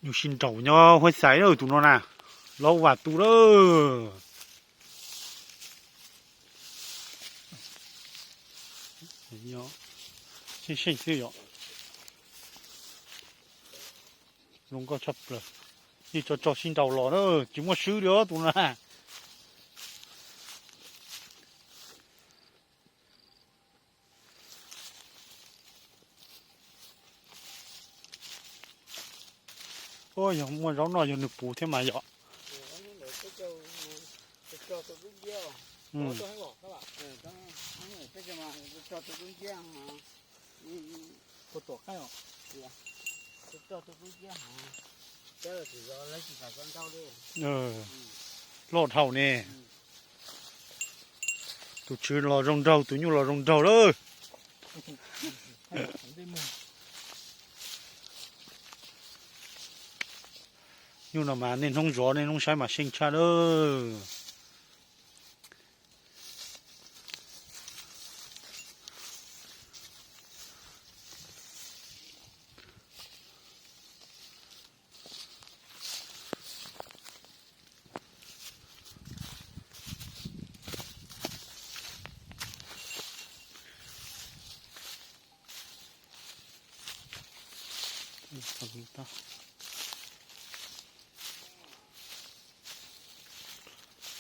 Nyuj sib nraus nyob Huab Xais lawm tus no na, laub vas tu lawm. Seej seej xwb yom. Zoo nkauj tshaj plaws. Yeej tso tso sib nraus los na, tsis muaj swb li os tus no na. Yog muaj zaub noj yog nws puv thiab mas yom. Loj dhau ne. Tus tswv los zoo nraug, tus nyuj los zoo nraug lawm. Nyuj no mas niaj hnub zov niaj hnub saib mas seej tshaj lawm.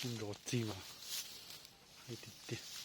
Nrov txig mas tiag tiag.